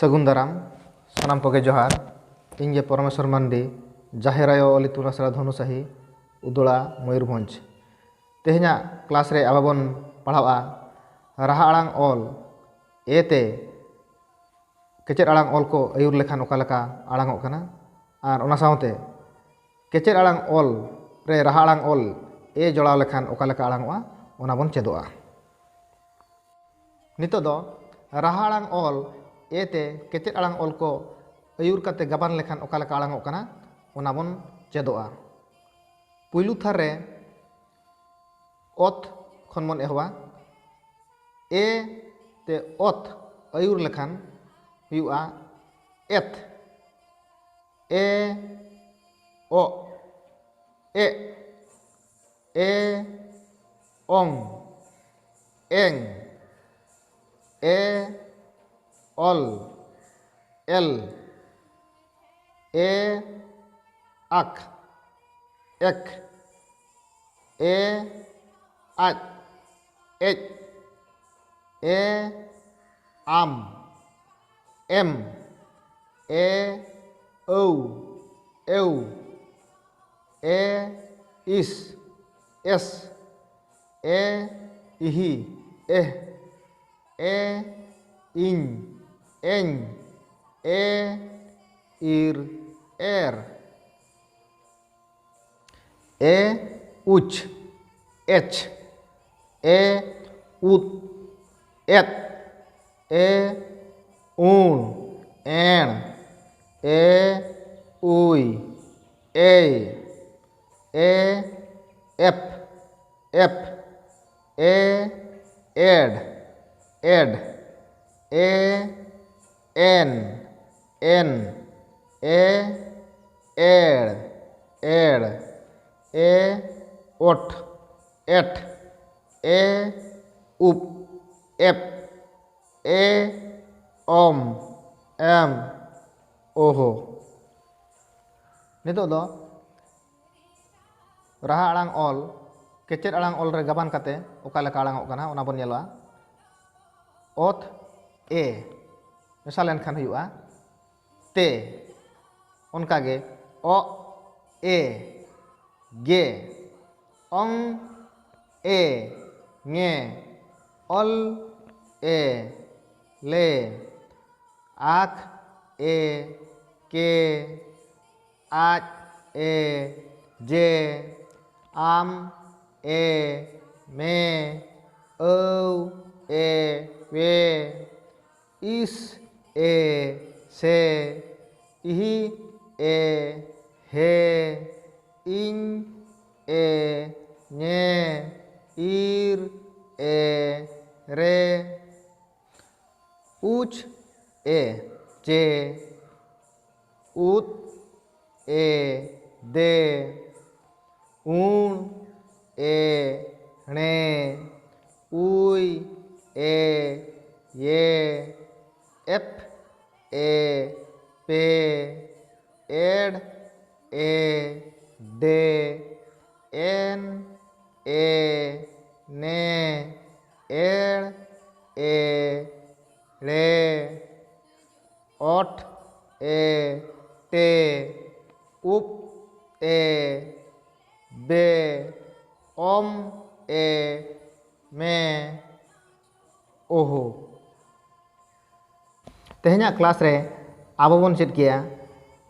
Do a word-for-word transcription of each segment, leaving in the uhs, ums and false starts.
ᱥᱟᱹᱜᱩᱱ ᱫᱟᱨᱟᱢ, ᱥᱟᱱᱟᱢ ᱠᱚᱜᱮ ᱡᱚᱦᱟᱨ᱾ ᱤᱧ ᱜᱮ ᱯᱚᱨᱚᱢᱮᱥᱣᱚᱨ ᱢᱟᱱᱰᱤ, ᱡᱟᱦᱮᱨ ᱟᱭᱳ ᱚᱞ ᱤᱛᱩᱱ ᱟᱥᱲᱟ ᱫᱷᱚᱱᱩᱥᱟᱦᱤ, ᱩᱫᱚᱲᱟ, ᱢᱚᱭᱩᱨᱵᱷᱚᱸᱡᱽ᱾ ᱛᱮᱦᱮᱧᱟᱜ ᱠᱞᱟᱥ ᱨᱮ ᱟᱵᱚ ᱵᱚᱱ ᱯᱟᱲᱦᱟᱣᱟ ᱨᱟᱦᱟ ᱟᱲᱟᱝ ᱚᱞ ᱮ ᱛᱮ ᱠᱮᱪᱮᱫ ᱟᱲᱟᱝ ᱚᱞ ᱠᱚ ᱟᱹᱭᱩᱨ ᱞᱮᱠᱷᱟᱱ ᱚᱠᱟ ᱞᱮᱠᱟ ᱟᱲᱟᱝᱚᱜ ᱠᱟᱱᱟ, ᱟᱨ ᱚᱱᱟ ᱥᱟᱶᱛᱮ ᱠᱮᱪᱮᱫ ᱟᱲᱟᱝ ᱚᱞ ᱨᱮ ᱨᱟᱦᱟ ᱟᱲᱟᱝ ᱚᱞ ᱮ ᱡᱚᱲᱟᱣ ᱞᱮᱠᱷᱟᱱ ᱚᱠᱟ ᱞᱮᱠᱟ ᱟᱲᱟᱝᱚᱜᱼᱟ, ᱚᱱᱟ ᱵᱚᱱ ᱪᱮᱫᱚᱜᱼᱟ᱾ ᱱᱤᱛᱚᱜ ᱫᱚ ᱨᱟᱦᱟ ᱟᱲᱟᱝ ᱚᱞ ᱮ ᱛᱮ ᱠᱮᱪᱮᱫ ᱟᱲᱟᱝ ᱚᱞ ᱠᱚ ᱟᱹᱭᱩᱨ ᱠᱟᱛᱮ ᱜᱟᱵᱟᱱ ᱞᱮᱠᱷᱟᱱ ᱚᱠᱟ ᱞᱮᱠᱟ ᱟᱲᱟᱝᱚᱜ ᱠᱟᱱᱟ, ᱚᱱᱟ ᱵᱚᱱ ᱪᱮᱫᱚᱜᱼᱟ᱾ ᱯᱩᱭᱞᱩ ᱛᱷᱟᱨ ᱨᱮ ᱚᱛ ᱠᱷᱚᱱ ᱵᱚᱱ ᱮᱦᱚᱵᱟ᱾ ᱮ ᱛᱮ ᱚᱛ ᱟᱹᱭᱩᱨ ᱞᱮᱠᱷᱟᱱ ᱦᱩᱭᱩᱜᱼᱟ ᱮᱛ, ᱮ ᱚᱜ, ᱮᱜ, ᱮ ᱚᱝ, ᱮᱝ, ᱮ ᱚᱞ, ᱮᱞ, ᱮ ᱟᱠ, ᱮᱠ, ᱮ ᱟᱡ, ᱮᱡ, ᱮ ᱟᱢ, ᱮᱢ, ᱮ ᱟᱹᱣ, ᱮᱣ, ᱮ ᱤᱥ, ᱮᱥ, ᱮ ᱤᱦᱤ, ᱮᱦ, ᱮ ᱤᱧ, ᱮᱧ, ᱮ ᱤᱨ, ᱮᱨ, ᱮ ᱩᱪ, ᱮᱪ, ᱮ ᱩᱫ, ᱮᱫ, ᱮ ᱩᱬ, ᱮᱬ, ᱮ ᱩᱭ, ᱮᱭ, ᱮ ᱮᱯ, ᱮᱯ, ᱮ ᱮᱰ, ᱮᱰ, ᱮ ᱮᱱ, ᱮᱱ, ᱮ ᱮᱲ, ᱮᱲ, ᱮ ᱚᱴ, ᱮᱴ, ᱮ ᱩᱯ, ᱮᱯ, ᱮ ᱚᱢ, ᱮᱢ, ᱳᱦᱳ᱾ ᱱᱤᱛᱚᱜ ᱫᱚ ᱨᱟᱦᱟ ᱟᱲᱟᱝ ᱚᱞ ᱠᱮᱪᱮᱫ ᱟᱲᱟᱝ ᱚᱞ ᱨᱮ ᱜᱟᱵᱟᱱ ᱠᱟᱛᱮ ᱚᱠᱟ ᱞᱮᱠᱟ ᱟᱲᱟᱝᱚᱜ ᱠᱟᱱᱟ, ᱚᱱᱟ ᱵᱚᱱ ᱧᱮᱞᱟ᱾ ᱚᱛ ᱮ, ᱢᱮᱥᱟ ᱞᱮᱱᱠᱷᱟᱱ ᱦᱩᱭᱩᱜᱼᱟ ᱛᱮ᱾ ᱚᱱᱠᱟᱜᱮ ᱚᱜ ᱮ ᱜᱮ, ᱚᱝ ᱮ ᱝᱮ, ᱚᱞ ᱮ ᱞᱮ, ᱟᱠ ᱮ ᱠᱮ, ᱟᱡ ᱮ ᱡᱮ, ᱟᱢ ᱮ ᱢᱮ, ᱟᱹᱣ ᱮ ᱣᱮ, ᱤᱥ ᱮ ᱥᱮ, ᱤᱦᱤ ᱮ ᱦᱮ, ᱤᱧ ᱮ ᱧᱮ, ᱤᱨ ᱮ ᱨᱮ, ᱩᱪ ᱮ ᱪᱮ, ᱩᱫ ᱮ ᱫᱮ, ᱩᱬ ᱮ ᱬᱮ, ᱩᱭ ᱮ ᱭᱮ, ᱮᱯ ᱮ ᱯᱮ, ᱮᱲ ᱮ ᱰᱮ, ᱮᱱ ᱮ ᱱᱮ, ᱮᱲ ᱮ ᱲᱮ, ᱚᱴ ᱮ ᱴᱮ, ᱩᱯ ᱮ ᱵᱮ, ᱚᱢ ᱮ ᱢᱮ, ᱳᱦᱳ᱾ ᱛᱮᱦᱮᱧᱟᱜ ᱠᱞᱟᱥ ᱨᱮ ᱟᱵᱚ ᱵᱚᱱ ᱪᱮᱫ ᱠᱮᱜᱼᱟ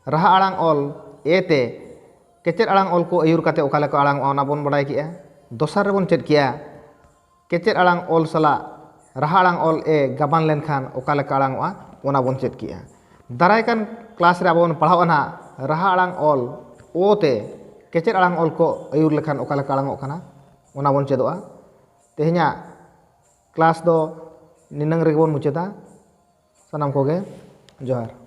ᱨᱟᱦᱟ ᱟᱲᱟᱝ ᱚᱞ ᱮ ᱛᱮ ᱠᱮᱪᱮᱫ ᱟᱲᱟᱝ ᱚᱞ ᱠᱚ ᱟᱹᱭᱩᱨ ᱠᱟᱛᱮ ᱚᱠᱟ ᱞᱮᱠᱟ ᱟᱲᱟᱝᱚᱜᱼᱟ, ᱚᱱᱟ ᱵᱚᱱ ᱵᱟᱰᱟᱭ ᱠᱮᱜᱼᱟ᱾ ᱫᱚᱥᱟᱨ ᱨᱮᱵᱚᱱ ᱪᱮᱫ ᱠᱮᱜᱼᱟ ᱠᱮᱪᱮᱫ ᱟᱲᱟᱝ ᱚᱞ ᱥᱟᱞᱟᱜ ᱨᱟᱦᱟ ᱟᱲᱟᱝ ᱚᱞ ᱮ ᱜᱟᱵᱟᱱ ᱞᱮᱱᱠᱷᱟᱱ ᱚᱠᱟ ᱞᱮᱠᱟ ᱟᱲᱟᱝᱚᱜᱼᱟ, ᱚᱱᱟ ᱵᱚᱱ ᱪᱮᱫ ᱠᱮᱜᱼᱟ᱾ ᱫᱟᱨᱟᱭ ᱠᱟᱱ ᱠᱞᱟᱥ ᱨᱮ ᱟᱵᱚ ᱵᱚᱱ ᱯᱟᱲᱦᱟᱣᱜᱼᱟ ᱱᱟᱦᱟᱜ ᱨᱟᱦᱟ ᱟᱲᱟᱝ ᱚᱞ ᱳ ᱛᱮ ᱠᱮᱪᱮᱫ ᱟᱲᱟᱝ ᱚᱞ ᱠᱚ ᱟᱹᱭᱩᱨ ᱞᱮᱠᱷᱟᱱ ᱚᱠᱟ ᱞᱮᱠᱟ ᱟᱲᱟᱝᱚᱜ ᱠᱟᱱᱟ, ᱚᱱᱟ ᱵᱚᱱ ᱪᱮᱫᱚᱜᱼᱟ᱾ ᱛᱮᱦᱮᱧᱟᱜ ᱠᱞᱟᱥ ᱫᱚ ᱱᱤᱱᱟᱹᱝ ᱨᱮᱜᱮ ᱵᱚᱱ ᱢᱩᱪᱟᱹᱫᱟ᱾ ᱥᱟᱱᱟᱢ ᱠᱚᱜᱮ ᱡᱚᱦᱟᱨ᱾